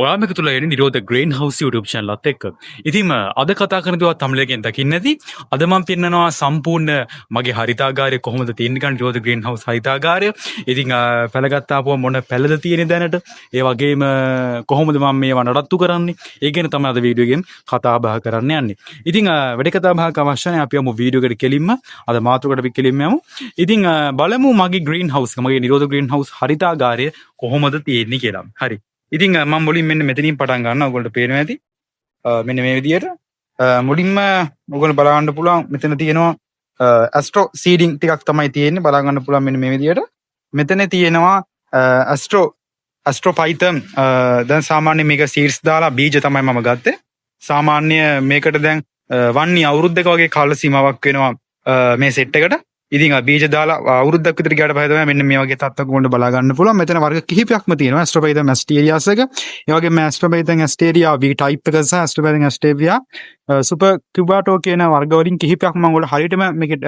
ඔයාම එකතු වෙලා ඉන්නේ නිරෝධ ග්‍රීන් හවුස් YouTube channel එකත් එක්ක. ඉතින් අද කතා කරන දේවල් තමිලයෙන් දකින්න ඇති. අද මම පෙන්නනවා සම්පූර්ණ මගේ හරිතාගාරය කොහොමද තියෙන්නේ කියලා, නිරෝධ ග්‍රීන් හවුස් හරිතාගාරය. ඉතින් පැලගත්ත ආපුවම මොන පැලද තියෙන්නේ දැනට. ඒ වගේම කොහොමද මම මේවා නඩත්තු කරන්නේ. ඒ ගැන තමයි අද වීඩියෝ එකෙන් කතා බහ කරන්න යන්නේ. ඉතින් වැඩි කතා බහක් අවශ්‍ය නැහැ. අපි යමු වීඩියෝ එකට කෙලින්ම. අද මාතෘකට අපි කෙලින්ම යමු. ඉතින් බලමු මගේ ග්‍රීන් හවුස් එක, මගේ නිරෝධ ග්‍රීන් හවුස් හරිතාගාරය කොහොමද තියෙන්නේ කියලා. හරි. ඉතින් මම මුලින් මෙන්න මෙතනින් පටන් ගන්නවා. ඔයගොල්ලන්ට පේනවා ඇති. මෙන්න මේ විදියට. මුලින්ම ඔයගොල්ලෝ බලා ගන්න පුළුවන් මෙතන තියෙනවා ඇස්ට්‍රෝ සීඩින් ටිකක් තමයි තියෙන්නේ. බලා ගන්න පුළුවන් මෙන්න මේ විදියට. මෙතන තියෙනවා ඇස්ට්‍රෝ පයිතන්. දැන් සාමාන්‍ය මේක සීඩ්ස් දාලා බීජ තමයි මම ගත්තේ. සාමාන්‍ය මේකට දැන් වන්නේ අවුරුද්දක වගේ කාල සීමාවක් වෙනවා මේ සෙට් එකට. ඉතින් බීජ දාලා අවුරුද්දක් විතර ගියාට පස්සේ තමයි මෙන්න මේ වගේ තත්ත්වයක් උඩ බලා ගන්න පුළුවන්. මෙතන වර්ග කිහිපයක්ම තියෙනවා. ඇස්ට්‍රෝපයිතන් ඇස්ටීරියාස් එක. ඒ වගේම ඇස්ට්‍රෝපයිතන් ඇස්ටේරියා V type එක සහ ඇස්ට්‍රෝපයිතන් ඇස්ටේරියා සුපර් ක්‍යුබාටෝ කියන වර්ග වලින් කිහිපයක් මම ඔයාලට හරියටම මේකේ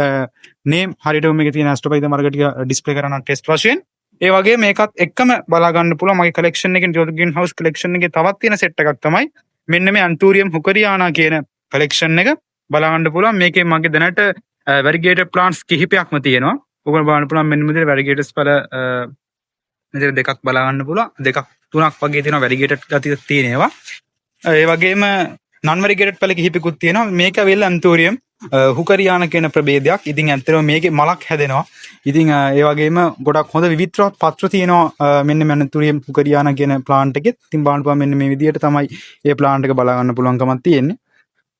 නේම්, හරියටම මේකේ තියෙන ඇස්ට්‍රෝපයිතන් වර්ග ටික ඩිස්ප්ලේ කරන්න ටෙස්ට් වශයෙන්. ඒ වගේම මේකත් එක්කම බලා ගන්න පුළුවන් මගේ කලෙක්ෂන් එකේ, නිරෝධ ග්‍රීන් හවුස් කලෙක්ෂන් එකේ තවත් තියෙන සෙට් එකක් තමයි මෙන්න මේ ඇන්තූරියම් හුකරියානා කියන කලෙක්ෂන් එක බලා ගන්න පුළුවන්. මේකේ මගේ දැනට වැරිගේටඩ් ප්ලාන්ට්ස් කිහිපයක්ම තියෙනවා. ඔයගොල්ලෝ බලන්න පුළුවන් මෙන්න මෙතන වැරිගේටඩ්ස් පළ මෙතන දෙකක් බලා ගන්න පුළුවන්. දෙකක් තුනක් වගේ තියෙනවා වැරිගේටඩ් ගතිය තියෙන ඒවා. ඒ වගේම නන් වැරිගේටඩ් පැල කිහිපයකුත් තියෙනවා. මේක ඇවිල්ලා ඇන්තූරියම් හුකරියාන කියන ප්‍රභේදයක්. ඉතින් ඇත්තටම මේකේ මලක් හැදෙනවා. ඉතින් ඒ වගේම ගොඩක් හොඳ විවිධ පත්‍ර තියෙනවා මෙන්න මේ ඇන්තූරියම් හුකරියාන කියන ප්ලාන්ට් එකෙත්. ඉතින් බලන්න පුළුවන් මෙන්න මේ විදිහට තමයි මේ ප්ලාන්ට් එක බලා ගන්න පුළුවන්කමක් තියෙන්නේ.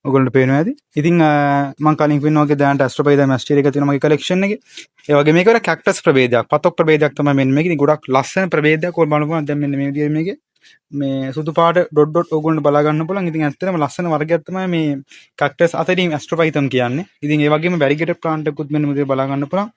ඔයගොල්ලන්ට පේනවා ඇති. ඉතින් මං කලින් පෙන්නුවා වගේ දැනට ඇස්ට්‍රෝපයිතන් ඇස්ටීරියා එක තියෙනවා මගේ කලෙක්ෂන් එකේ. ඒ වගේ මේක වල කැක්ටස් ප්‍රභේදයක්, පතොක් ප්‍රභේදයක් තමයි මෙන්න මේක. ඉතින් ගොඩක් ලස්සන ප්‍රභේදයක්. ඔයගොල්ලෝ බලන්න පුළුවන් දැන් මෙන්න මේ විදිහට මේකේ මේ සුදු පාට ඩොට් ඩොට් ඔයගොල්ලන්ට බලා ගන්න පුළුවන්. ඉතින් ඇත්තටම ලස්සන වර්ගයක් තමයි මේ කැක්ටස් අතරින් ඇස්ට්‍රෝපයිතන් කියන්නේ. ඉතින් ඒ වගේම වැරිගේටඩ් ප්ලාන්ට් එකකුත් මෙන්න මෙතන බලා ගන්න පුළුවන්.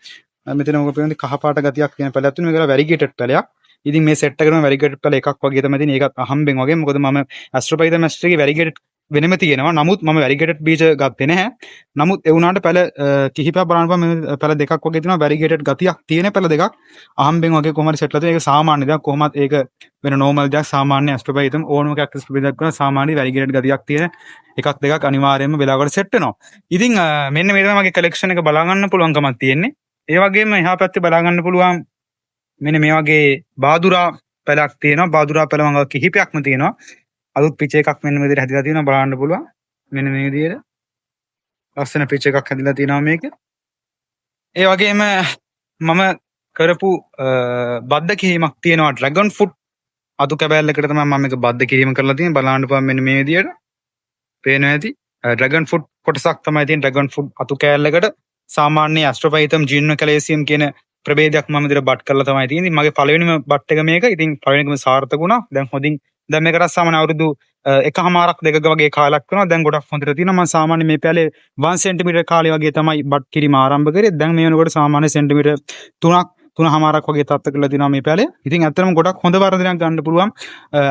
මෙතන ඔයගොල්ලෝ පේන්නේ කහ පාට ගතියක් තියෙන පැලයක් තියෙනවා. මේක වැරිගේටඩ් පැලයක්. ඉතින් මේ සෙට් එකේම වැරිගේටඩ් පැල එකක් වගේ තමයි තියෙන්නේ. ඒකත් අහම්බෙන් වගේ. මොකද මම ඇස්ට්‍රෝපයිතන් ඇස්ට්‍රෝ එකේ වැරිගේටඩ් වෙනම තියෙනවා. නමුත් මම වැරිගේටඩ් බීජ ගත්තේ නැහැ. නමුත් ඒ වුණාට පැල කිහිපයක් බලන්න පුළුවන්. මේ පැල දෙකක් වගේ තියෙනවා. වැරිගේටඩ් ගතියක් තියෙන පැල දෙකක් අහම්බෙන් වගේ කොහොම හරි සෙට් වෙලා තියෙනවා. ඒක සාමාන්‍ය දෙයක්. කොහොමත් ඒක වෙන නෝමල් දෙයක්. සාමාන්‍ය ඇස්ට්‍රෝපයිතන් ඕනම කැක්ටස් ප්‍රභේදයක් කරන සාමාන්‍ය වැරිගේටඩ් ගතියක් තියෙන එකක් දෙකක් අනිවාර්යයෙන්ම වෙලාවකට සෙට් වෙනවා. ඉතින් මෙන්න මේ තමයි මගේ කලෙක්ෂන් එක බලා ගන්න පුළුවන්කමක් තියෙන්නේ. ඒ වගේම එහා පැත්තේ බලා ගන්න පුළුවන් මෙන්න මේ වගේ බාදුරා පැලක් තියෙනවා. බාදුරා පැල මඟ කිහිපයක්ම තියෙනවා. අලුත් පිච් එකක් මෙන්න මේ විදිහට හැදිලා තියෙනවා, බලන්න පුළුවන්. මෙන්න මේ විදිහට ලස්සන පිච් එකක් හැදිලා තියෙනවා මේක. ඒ වගේම මම කරපු බද්ධ කිරීමක් තියෙනවා. ඩ්‍රැගන් ෆෘට් අතු කැබෑල්ලකට තමයි මම මේක බද්ධ කිරීම කරලා තියෙන්නේ. බලන්න පුළුවන් මෙන්න මේ විදිහට පේනවා ඇති. ඩ්‍රැගන් ෆෘට් කොටසක් තමයි තියෙන්නේ. ඩ්‍රැගන් ෆෘට් අතු කෑල්ලකට සාමාන්‍ය ඇස්ට්‍රෝපයිතම් ජිම්නෝකැලේසියම් කියන ප්‍රභේදයක් මම විදිහට බට් කරලා තමයි තියෙන්නේ. ඉතින් මගේ පළවෙනිම බට් එක මේක. ඉතින් පළවෙනි එකම සාර්ථක වුණා. දැන් හොඳින් දැන් මේකට සාමාන්‍ය අවුරුදු එකහමාරක් දෙකක වගේ කාලයක් වෙනවා. දැන් ගොඩක් හොඳට තියෙනවා. මම සාමාන්‍ය මේ පැලේ 1 සෙන්ටිමීටර් කාලේ වගේ තමයි බට් කිරීම ආරම්භ කරේ. දැන් මේ වෙනකොට සාමාන්‍ය සෙන්ටිමීටර් 3ක් තුනහමාරක් වගේ තත්ත්ව කරලා තියෙනවා මේ පැලේ. ඉතින් ඇත්තටම ගොඩක් හොඳ වර්ධනයක් ගන්න පුළුවන්.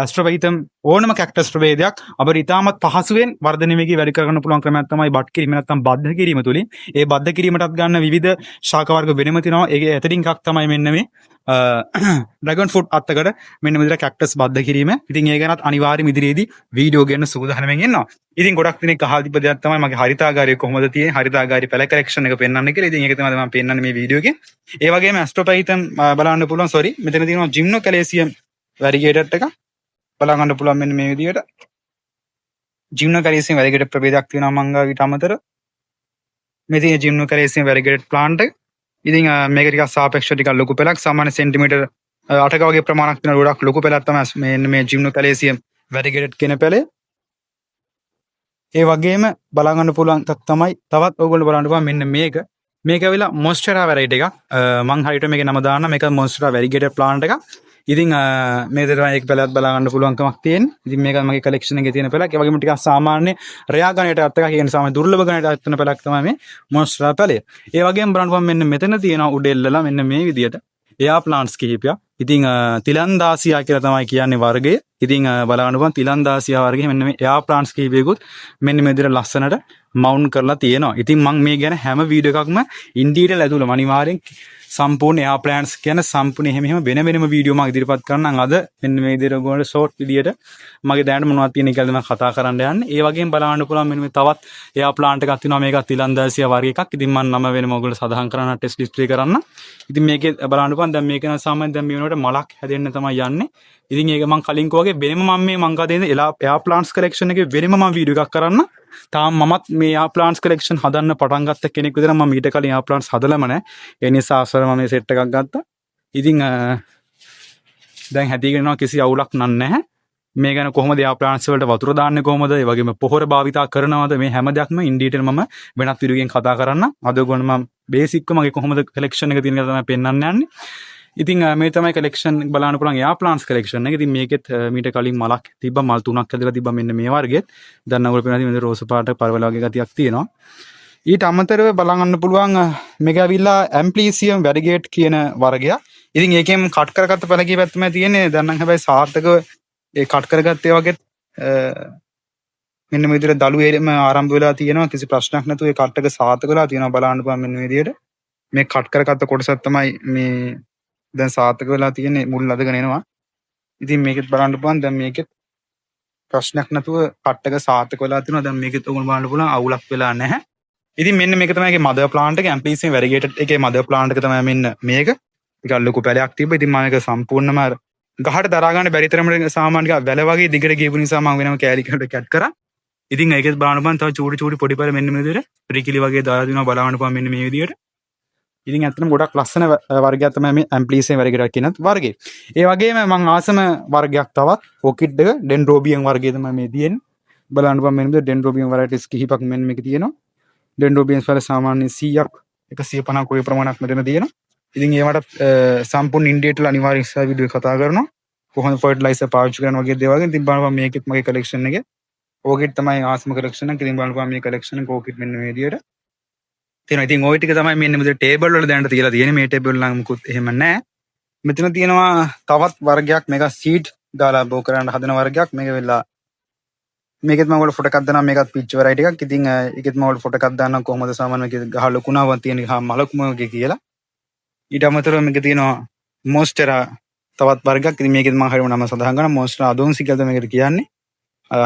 ඇස්ට්‍රෝපයිතම් ඕනම කැක්ටස් ප්‍රභේදයක් අපිට ඉතාමත් පහසුවෙන් වර්ධනය වේගය වැඩි කරගන්න පුළුවන් ක්‍රමයක් තමයි බට් කිරීම නැත්නම් බද්ධ කිරීම තුලින්. ඒ බද්ධ කිරීමටත් ගන්න විවිධ ශාක වර්ග වෙනම තියෙනවා. ඒකේ ඇතරින් එකක් තමයි මෙන්න මේ ඩ්‍රැගන් ෆෘට් අත්තකට මෙන්න මෙතන කැක්ටස් බද්ධ කිරීම. ඉතින් ඒ ගැනත් අනිවාර්යයෙන් ඉදිරියේදී වීඩියෝ ගන්න සූදානම්ෙන් ඉන්නවා. ඉතින් ගොඩක් දෙනෙක් අහලා තිබ්බ දෙයක් තමයි මගේ හරිතාගාරය කොහොමද තියෙන්නේ, හරිතාගාරي පැල කලෙක්ෂන් එක පෙන්වන්න කියලා. ඉතින් ඒක තමයි මම පෙන්වන්නේ මේ වීඩියෝ එකෙන්. ඒ වගේම ඇස්ට්‍රෝපයිතන් බලන්න පුළුවන්, සෝරි, මෙතන තියෙනවා ජිම්නෝකැලේසියම් වැරිගේටඩ් එක. බලා ගන්න පුළුවන් මෙන්න මේ විදියට. ජිම්නෝකැලේසියම් වැරිගේටඩ් ප්‍රභේදයක් තියෙනවා මං ගාව ඊට අමතර. මේ තියෙන ජිම්නෝකැලේසියම් වැරිගේටඩ් ප්ලාන්ට් එක. ඉතින් මේක ටිකක් සාපේක්ෂව ටිකක් ලොකු පෙළක්. සාමාන්‍ය සෙන්ටිමීටර් 8ක වගේ ප්‍රමාණයක් තියෙන ගොඩක් ලොකු පෙළක් තමයි මේ මේ ජිම්නෝකැලේසියම් වැරිගේටඩ් කියන පෙළේ. ඒ වගේම බලා ගන්න පුළුවන් එකක් තමයි තවත් ඔයගොල්ලෝ බලන්න පුළුවන් මෙන්න මේක. මේක ඇවිල්ලා මොන්ස්ටෙරා වැරයිටි එකක්. මං හරියට මේකේ නම දාන්න. මේක මොන්ස්ටෙරා වැරිගේටඩ් ප්ලාන්ට් එකක්. ඉතින් මේ විදිහට තමයි ඒක පෙළත් බලා ගන්න පුළුවන්කමක් තියෙන්නේ. ඉතින් මේක මගේ කලෙක්ෂන් එකේ තියෙන පෙළක්. ඒ වගේම ටිකක් සාමාන්‍ය රෙයා ගණයට අත් එකක්, ඒ කියන්නේ සාමාන්‍ය දුර්ලභ ගණයට අත් වෙන පෙළක් තමයි මේ මොන්ස්ටෙරා පැලය. ඒ වගේම බලන්න පුළුවන් මෙන්න මෙතන තියෙනවා උඩ එල්ලලා මෙන්න මේ විදිහට එයා ප්ලාන්ට්ස් කිහිපයක්. ඉතින් තිලන්දාසියා කියලා තමයි කියන්නේ වර්ගය. ඉතින් බලන්න පුළුවන් තිලන්දාසියා වර්ගයේ මෙන්න මේ එයා ප්ලාන්ට්ස් කිහිපයකුත් මෙන්න මේ විදිහට ලස්සනට මවුන්ට් කරලා තියෙනවා. ඉතින් මං මේ ගැන හැම වීඩියෝ එකක්ම ඉන් ඩීටේල් ඇතුළම අනිවාර්යෙන් සම්පූර්ණ එයා ප්ලාන්ට්ස් කියන සම්පූර්ණ එහෙම එහෙම වෙන වෙනම වීඩියෝ මම ඉදිරිපත් කරන්නම්. අද මෙන්න මේ විදිහට ඔයගොල්ලෝ ෂෝට් විදියට මගේ දැනට මොනවද තියෙන කියලා මම කතා කරන්න යන්නේ. ඒ වගේම බලන්න පුළුවන් මෙන්න මේ තවත් එයා ප්ලාන්ට් එකක් තියෙනවා. මේකත් තිලන්දාසියා වර්ග එකක්. ඉතින් මම නම වෙනම ඔයගොල්ලෝ සඳහන් කරන්න, ටෙස්ට් ඩිස්ප්ලේ කරන්න. ඉතින් මේකේ බලන්න පුළුවන් දැන් මේක නම් සාමාන්‍යයෙන් දැන් මේ වෙනකොට මලක් හැදෙන්න තමයි යන්නේ. ඉතින් ඒක මං කලින් කිව්වා වගේ වෙනම මම මේ මං ගා දෙන එයා ප්ලාන්ට්ස් කලෙක්ෂන් එකේ වෙනම මම වීඩියෝ එකක් කරන්න. තාම මමත් මේ එයා ප්ලාන්ට්ස් කලෙක්ෂන් හදන්න පටන් ගත්ත කෙනෙක් විදිහට මම ඊට කලින් එයා ප්ලාන්ට්ස් හදලම නැහැ. ඒ නිසා අසල මම මේ සෙට් එකක් ගත්තා. ඉතින් දැන් හැදීගෙන යනවා, කිසි අවුලක් නන් නැහැ. මේ ගැන කොහොමද එයා ප්ලාන්ට්ස් වලට වතුර දාන්නේ කොහොමද, ඒ වගේම පොහොර භාවිතා කරනවද, මේ හැම දෙයක්ම ඉන් ඩීටේල් මම වෙනත් වීඩියෝ එකකින් කතා කරන්න. අද ඔයගොල්ලෝ මම බේසික්ව මගේ කොහොමද කලෙක්ෂන් එක තියෙන කියලා තමයි පෙන්වන්න යන්නේ. ඉතින් මේ තමයි කලෙක්ෂන් බලන්න පුළුවන් එයා ප්ලාන්ට්ස් කලෙක්ෂන් එක. ඉතින් මේකෙත් මීට කලින් මලක් තිබ්බා, මල් තුනක් ඇදලා තිබ්බා මෙන්න මේ වර්ගෙත්. දැන් ඔයගොල්ලෝ පේනවා මෙන්න රෝස පාට පරවල වගේ ගතියක් තියෙනවා. ඊට අමතරව බලන්න පුළුවන් මේක ඇවිල්ලා ඇම්ප්ලීසියම් වැරිගේට් කියන වර්ගයක්. ඉතින් ඒකෙන් කට් කරගත්ත පැල කීපයක් තමයි තියෙන්නේ. දැන් නම් හැබැයි සාර්ථකව ඒ කට් කරගත්ත ඒ වගේත් මෙන්න මේ විදිහට දළු එම ආරම්භ වෙලා තියෙනවා. කිසි ප්‍රශ්නයක් නැතුව ඒ කට් එක සාර්ථක වෙලා තියෙනවා. බලන්න පුළුවන් මෙන්න මේ විදිහට. මේ කට් කරගත්ත කොටසක් තමයි මේ දැන් සාර්ථක වෙලා තියෙන්නේ, මුල් අදගෙන එනවා. ඉතින් මේකෙත් බලන්න පුළුවන් දැන් මේකෙත් ප්‍රශ්නයක් නැතුව කට් එක සාර්ථක වෙලා තියෙනවා. දැන් මේකෙත් ඔයගොල්ලෝ බලන්න පුළුවන් අවුලක් වෙලා නැහැ. ඉතින් මෙන්න මේක තමයි ඒකේ මදර් ප්ලාන්ට් එක. ඇම්ප්ලීසියම් වැරිගේටඩ් එකේ මදර් ප්ලාන්ට් එක තමයි මෙන්න මේක. ටිකක් ලොකු පැලයක් තිබ්බා. ඉතින් මම ඒක සම්පූර්ණම අර ගහට දරා ගන්න බැරි තරමට සාමාන්‍ය ටිකක් වැල වගේ දිගට ගියපු නිසා මම වෙනම කෑලි කඩ කැට් කරා. ඉතින් ඒකෙත් බලන්න පුළුවන් තව චූටි චූටි පොඩි පැල මෙන්න මේ විදිහට රිකිලි වගේ දාලා දිනවා බලන්න පුළුවන් මෙන්න මේ විදිහට. ඉතින් ඇත්තටම ගොඩක් ලස්සන වර්ගයක් තමයි මේ ඇම්ප්ලීසියම් වැරිගේටඩ් කියන වර්ගය. ඒ වගේම මං ආසම වර්ගයක් තවත් ඔකිඩ් එක ඩෙන්ඩ්‍රෝබියම් වර්ගය තමයි මේ තියෙන්නේ. බලන්න පුළුවන් මෙන්න මේ ඩෙන්ඩ්‍රෝබියම් වැරයිටිස් කිහිපක් මෙන්න මේකේ තියෙනවා. ඩෙන්ඩ්‍රෝබියම්ස් වල සාමාන්‍ය 100ක් 150ක් වගේ ප්‍රමාණයක් මෙතන තියෙනවා. ඉතින් ඒවට සම්පූර්ණ ඉන් ඩීටේල් අනිවාර්යෙන් ඉස්සරහ වීඩියෝ එක කතා කරනවා. කොහොමද ෆර්ටිලයිසර් පාවිච්චි කරන වගේ දේවල් ගැන. ඉතින් බලන්න මේකෙත් මගේ කලෙක්ෂන් එකේ ඕකිඩ් තමයි ආසම කලෙක්ෂන් එක. ඉතින් බලන්න මේ කලෙක්ෂන් එක ඕකිඩ් මෙන්න මේ විදියට තියෙනවා. ඉතින් ඔය ටික තමයි මෙන්න මෙතන ටේබල් වල දැනට තියලා තියෙන්නේ. මේ ටේබල් නම් මුකුත් එහෙම නැහැ. මෙතන තියෙනවා තවත් වර්ගයක්. මේක සීඩ් දාලා බෝ කරන්න හදන වර්ගයක්. මේක වෙලා මේකෙත් මම ඔයාලට ෆොටෝ එකක් දාන්නම්. මේකත් පිච් වෙරයිටි එකක්. ඉතින් ඒකෙත් මම ඔයාලට ෆොටෝ එකක් දාන්නම් කොහොමද සාමාන්‍ය මේකේ ගහ ලොකුනාවක් තියෙන ගහ මලකුම වගේ කියලා. ඊට අමතරව මේකේ තියෙනවා මොන්ස්ටෙරා තවත් වර්ගයක්. ඉතින් මේකෙත් මම හරියම නම සඳහන් කරනවා. මොන්ස්ටෙරා අදෝන්සි කියලා තමයි මේකට කියන්නේ.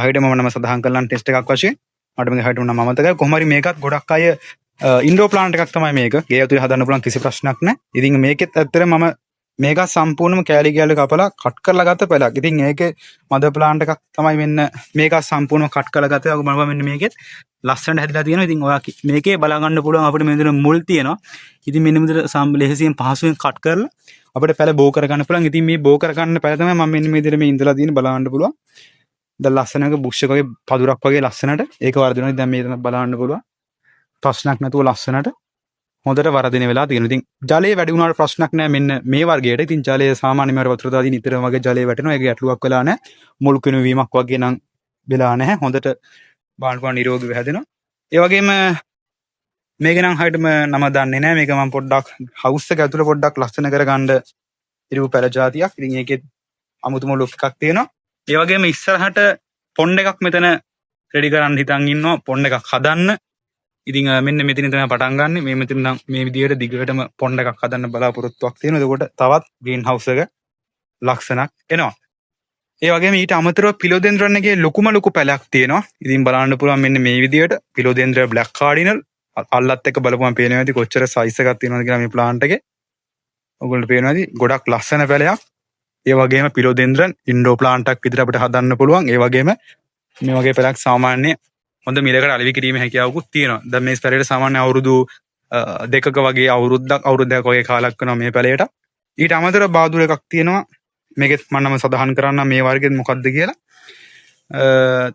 හරියටම මම නම සඳහන් කරලා ටෙස්ට් එකක් වශයෙන්. මට මේක හරියටම නම අමතකයි. කොහොම හරි මේකත් ගොඩක් අය ඉන්ඩෝර් ප්ලාන්ට් එකක් තමයි මේක. ගේ ඇතුලේ හදන්න පුළුවන්, කිසි ප්‍රශ්නයක් නැහැ. ඉතින් මේකෙත් ඇත්තටම මම මේක සම්පූර්ණම කෑලි කෑලි කපලා කට් කරලා ගත්ත පැලක්. ඉතින් ඒකේ මදර් ප්ලාන්ට් එකක් තමයි මෙන්න මේක සම්පූර්ණව කට් කරලා ගත්තා. ඔය බලන්න මෙන්න මේකෙත් ලස්සනට හැදිලා තියෙනවා. ඉතින් ඔයා මේකේ බලා ගන්න පුළුවන් අපිට මේ විදිහට මුල් තියෙනවා. ඉතින් මෙන්න මෙතන ලෙහෙසියෙන් පහසුවෙන් කට් කරලා අපිට පැල බෝ කරගන්න පුළුවන්. ඉතින් මේ බෝ කරගන්න පැල තමයි මම මෙන්න මේ විදිහට මේ ඉඳලා තියෙන බලන්න පුළුවන්. දැන් ලස්සන එක බුෂ් එක වගේ පදුරක් වගේ ලස්සනට ඒක වර්ධනය. දැන් මේ තැන බලන්න පුළුවන්. ප්‍රශ්නයක් නැතුව ලස්සනට හොඳට වර්ධනය වෙලා තියෙනවා. ඉතින් ජලය වැඩි වුණාට ප්‍රශ්නයක් නෑ මෙන්න මේ වර්ගයට. ඉතින් ජලය සාමාන්‍යයෙන් අර වතුර දාදී නිතරම වගේ ජලය වැටෙනවා. ඒක ගැටලුවක් වෙලා නෑ. මුල් කුණු වීමක් වගේ නම් වෙලා නැහැ. හොඳට බලන්න පුළුවන් නිරෝගීව හැදෙනවා. ඒ වගේම මේක නම් හරියටම නම දන්නේ නෑ. මේක මම පොඩ්ඩක් හවුස් එක ඇතුළේ පොඩ්ඩක් ලස්සන කරගන්න ඉරපු පැල ජාතියක්. ඉතින් ඒකෙත් අමුතුම ලුක් එකක් තියෙනවා. ඒ වගේම ඉස්සරහට පොන්ඩ් එකක් මෙතන රෙඩි කරන්න හිතන් ඉන්නවා. පොන්ඩ් එකක් හදන්න. ඉතින් මෙන්න මෙතන තමයි පටන් ගන්නෙ. මේ මෙතන නම් මේ විදිහට දිගටම පොන්ඩ් එකක් හදන්න බලාපොරොත්තුවක් තියෙනවා. එතකොට තවත් ග්‍රීන් හවුස් එක ලක්ෂණක් එනවා. ඒ වගේම ඊට අමතරව පිලෝදෙන්ඩ්‍රන් එකේ ලොකුම ලොකු පැලක් තියෙනවා. ඉතින් බලන්න පුළුවන් මෙන්න මේ විදිහට පිලෝදෙන්ඩ්‍රන් බ්ලැක් කාඩිනල් අල්ලත් එක්ක බලපුවම පේනවා ඇති කොච්චර සයිස් එකක් තියෙනවද කියලා මේ ප්ලාන්ට් එකේ. ඔයගොල්ලන්ට පේනවා ඇති ගොඩක් ලස්සන පැලයක්. ඒ වගේම පිලෝදෙන්ඩ්‍රන් ඉන්ඩෝර් ප්ලාන්ට් එකක් විදිහට අපිට හදන්න පුළුවන්. ඒ වගේම මේ වගේ පැලක් සාමාන්‍ය හොඳ මිලකට අලෙවි කිරීමේ හැකියාවකුත් තියෙනවා. දැන් මේ පැලයට සාමාන්‍ය අවුරුදු දෙකක වගේ අවුරුද්දක් අවුරුද්දක් වගේ කාලයක් වෙනවා මේ පැලයට. ඊට අමතරව බාදුර එකක් තියෙනවා. මේකෙත් මම නම සඳහන් කරන්නම් මේ වර්ගෙත් මොකද්ද කියලා.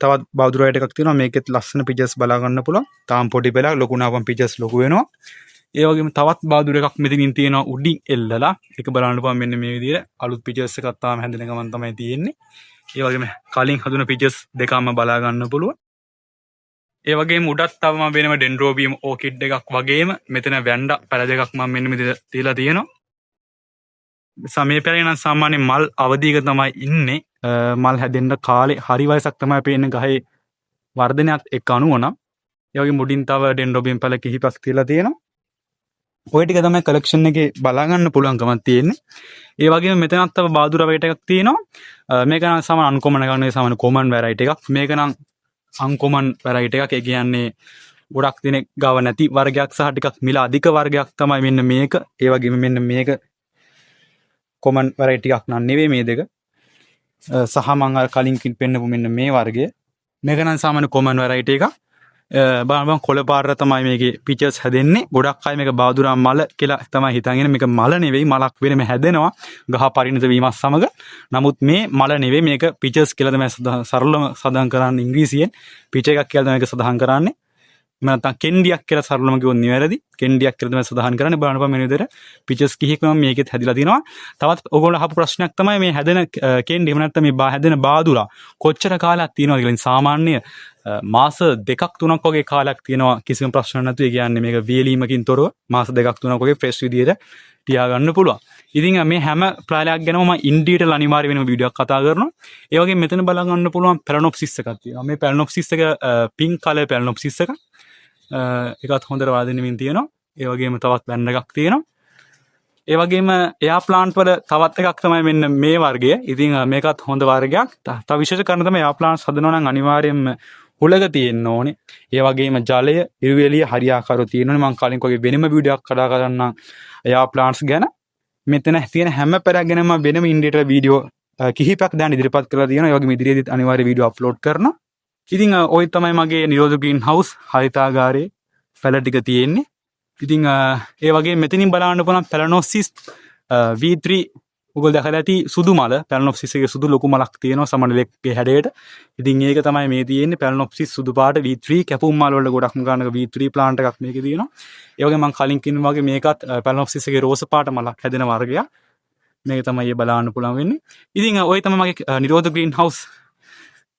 තවත් බාදුර වයිට් එකක් තියෙනවා. මේකෙත් ලස්සන පිචස් බලා ගන්න පුළුවන්. තාම පොඩි පැලක්, ලොකු වුණාම පිචස් ලොකු වෙනවා. ඒ වගේම තවත් බාදුර එකක් මෙතනින් තියෙනවා උඩින් එල්ලලා. ඒක බලන්න පුළුවන් මෙන්න මේ විදිහට අලුත් පිචස් එකක් තාම හැදෙන ගමන් තමයි තියෙන්නේ. ඒ වගේම කලින් හදුන පිචස් දෙකම බලා ගන්න පුළුවන්. ඒ වගේම උඩත් තව මම වෙනම ඩෙන්ඩ්‍රෝබියම් ඕකිඩ් එකක් වගේම මෙතන වැන්ඩා පැල දෙකක් මම මෙන්න මෙතන තියලා තියෙනවා. සමේ පැලේ නම් සාමාන්‍ය මල් අවධියක තමයි ඉන්නේ. මල් හැදෙන්න කාලේ හරි වයසක් තමයි පේන්නේ ගහේ වර්ධනයත් එක්ක අනුව නම්. ඒ වගේම උඩින් තව ඩෙන්ඩ්‍රෝබියම් පැල කිහිපයක් තියලා තියෙනවා. ඔය ටික තමයි කලෙක්ෂන් එකේ බලා ගන්න පුළුවන්කමක් තියෙන්නේ. ඒ වගේම මෙතනත් තව බාදුරා වෙරයිටි එකක් තියෙනවා. මේක නම් සාමාන්‍ය අන්කොමන් එකක් නෙවෙයි, සාමාන්‍ය කොමන් වෙරයිටි එකක්. මේක නම් අන්කොමන් වෙරයිටි එකක්. ඒ කියන්නේ ගොඩක් දෙනෙක් ගාව නැති වර්ගයක් සහ ටිකක් මිල අධික වර්ගයක් තමයි මෙන්න මේක. ඒ වගේම මෙන්න මේක කොමන් වෙරයිටි එකක් නම් නෙවෙයි මේ දෙක. සහ මං අර කලින් පෙන්නපු මෙන්න මේ වර්ගය. මේක නම් සාමාන්‍ය කොමන් වෙරයිටි එකක්. බලන්න බලන්න කොළ පාට තමයි මේකේ පිචර්ස් හැදෙන්නේ. ගොඩක් අය මේක බාදුරා මල කියලා තමයි හිතන් ඉන්නේ. මේක මල නෙවෙයි, මලක් වෙනම හැදෙනවා ගහ පරිණත වීමත් සමග. නමුත් මේ මල නෙවෙයි, මේක පිචර්ස් කියලා තමයි සරලවම සඳහන් කරන්නේ ඉංග්‍රීසියෙන්. පිචර් එකක් කියලා තමයි මේක සඳහන් කරන්නේ. එහෙම නැත්නම් කෙන්ඩියක් කියලා සරලවම කිව්වොත් නිවැරදි. කෙන්ඩියක් කියලා තමයි සඳහන් කරන්නේ. බලන්න බලන්න මේ විදිහට පිචර්ස් කිහිපයක්ම මේකෙත් හැදිලා තිනවා. තවත් ඔයගොල්ලෝ අහපු ප්‍රශ්නයක් තමයි මේ හැදෙන කෙන්ඩි එහෙම නැත්නම් මේ හැදෙන බාදුරා කොච්චර කාලයක් තියෙනවද කියලා. ඉතින් සාමාන්‍ය මාස දෙකක් තුනක් වගේ කාලයක් තියෙනවා කිසිම ප්‍රශ්නයක් නැතුව. ඒ කියන්නේ මේක වියලීමකින් තොරව මාස දෙකක් තුනක් වගේ ෆ්‍රෙෂ් විදියට තියාගන්න පුළුවන්. ඉතින් මේ හැම ප්ලාලයක් ගැනම මම ඉන් ඩීටේල් අනිවාර්ය වෙනම වීඩියෝ එකක් කතා කරනවා. ඒ වගේම මෙතන බලා ගන්න පුළුවන් පැලනොප්සිස් එකක් තියෙනවා. මේ පැලනොප්සිස් එක පින්ක් කලර් පැලනොප්සිස් එකක්. ඒකත් හොඳට වර්ධනය වෙමින් තියෙනවා. ඒ වගේම තවත් බැනර් එකක් තියෙනවා. ඒ වගේම එයා ප්ලාන්ට් වල තවත් එකක් තමයි මෙන්න මේ වර්ගය. ඉතින් මේකත් හොඳ වර්ගයක්. තව විශේෂ කාරණා තමයි එයා ප්ලාන්ට්ස් හදනවා නම් අනිවාර්යයෙන්ම හුලඟ තියෙන්න ඕනේ. ඒ වගේම ජලය, ඉරු එළිය හරියාකාරව තියෙන්න ඕනේ. මං කලින් වගේ වෙනම වීඩියෝ එකක් කතා කරන්නම් එයා ප්ලාන්ට්ස් ගැන. මෙතන තියෙන හැම පැලයක් ගැනම මම වෙනම ඉන් ඩීටේල් වීඩියෝ කිහිපයක් දැන් ඉදිරිපත් කරලා තියෙනවා. ඒ වගේම ඉදිරියේදීත් අනිවාර්ය වීඩියෝ අප්ලෝඩ් කරනවා. ඉතින් ඔය තමයි මගේ නිරෝධ ග්‍රීන් හවුස් හරිතාගාරයේ පැල ටික තියෙන්නේ. ඉතින් ඒ වගේම මෙතනින් බලන්න පුළුවන් පැලනොසිස් V3 ඔයගොල්ලෝ දැකලා ඇති සුදු මල, පැලනොප්සිස් එකේ සුදු ලොකු මලක් තියෙනවා සමන ලෙක්ගේ හැඩයට. ඉතින් ඒක තමයි මේ තියෙන්නේ පැලනොප්සිස් සුදු පාට V3 කැපුම් මල වලට ගොඩක්ම ගන්න V3 plant එකක් මේකේ තියෙනවා. ඒ වගේම මං කලින් කිව්වා වගේ මේකත් පැලනොප්සිස් එකේ රෝස පාට මලක් හැදෙන වර්ගයක්. මේක තමයි ඒ බලන්න පුළුවන් වෙන්නේ. ඉතින් ඔය තමයි මගේ නිරෝධ ග්‍රීන් හවුස්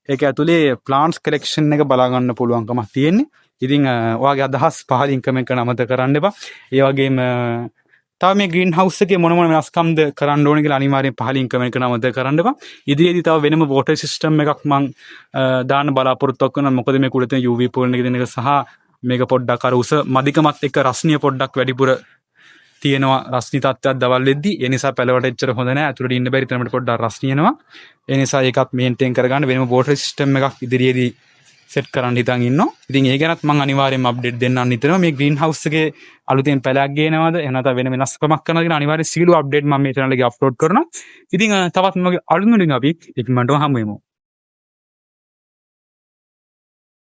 ඒක ඇතුලේ ප්ලාන්ට්ස් කලෙක්ෂන් එක බලා ගන්න පුළුවන්කමක් තියෙන්නේ. ඉතින් ඔයාගේ අදහස් පහලින් කමෙන්ට් කරන්න අමතක කරන්න එපා. ඒ වගේම තව මේ ග්‍රීන් හවුස් එකේ මොන මොන වෙනස්කම්ද කරන්න ඕනේ කියලා අනිවාර්යෙන් පහලින් කමෙන්ට් කරන්න අමතක කරන්න එපා. ඉදිරියේදී තව වෙනම වෝටර් සිස්ටම් එකක් මං දාන්න බලාපොරොත්තුවක් වෙනවා. මොකද මේ කුඩ තියෙන UV පෝල් එක දෙන එක සහ මේක පොඩ්ඩක් අර උස මදිකමත් එක්ක රස්නිය පොඩ්ඩක් වැඩිපුර තියෙනවා රස්නි තත්ත්වයක් දවල් වෙද්දි. ඒ නිසා පැලවට එච්චර හොඳ නෑ. ඇතුළට ඉන්න බැරි තරමට පොඩ්ඩක් රස්නි එනවා. ඒ නිසා ඒකත් මේන්ටේන් කරගන්න වෙනම වෝටර් සිස්ටම් එකක් ඉදිරියේදී සෙට් කරන්න හිතන් ඉන්නවා. ඉතින් ඒ ගැනත් මං අනිවාර්යයෙන්ම අප්ඩේට් දෙන්නම් හිතනවා. මේ ග්‍රීන් හවුස් එකේ අලුතෙන් පැලයක් ගේනවද එහෙම නැත්නම් වෙන වෙනස්කමක් කරනවද කියලා අනිවාර්යයෙන් සියලු අප්ඩේට් මම මේ චැනල් එකේ අප්ලෝඩ් කරනවා. ඉතින් තවත් මගේ අලුත්ම වීඩියෝ අපි ඉක්මනටම හමු වෙමු.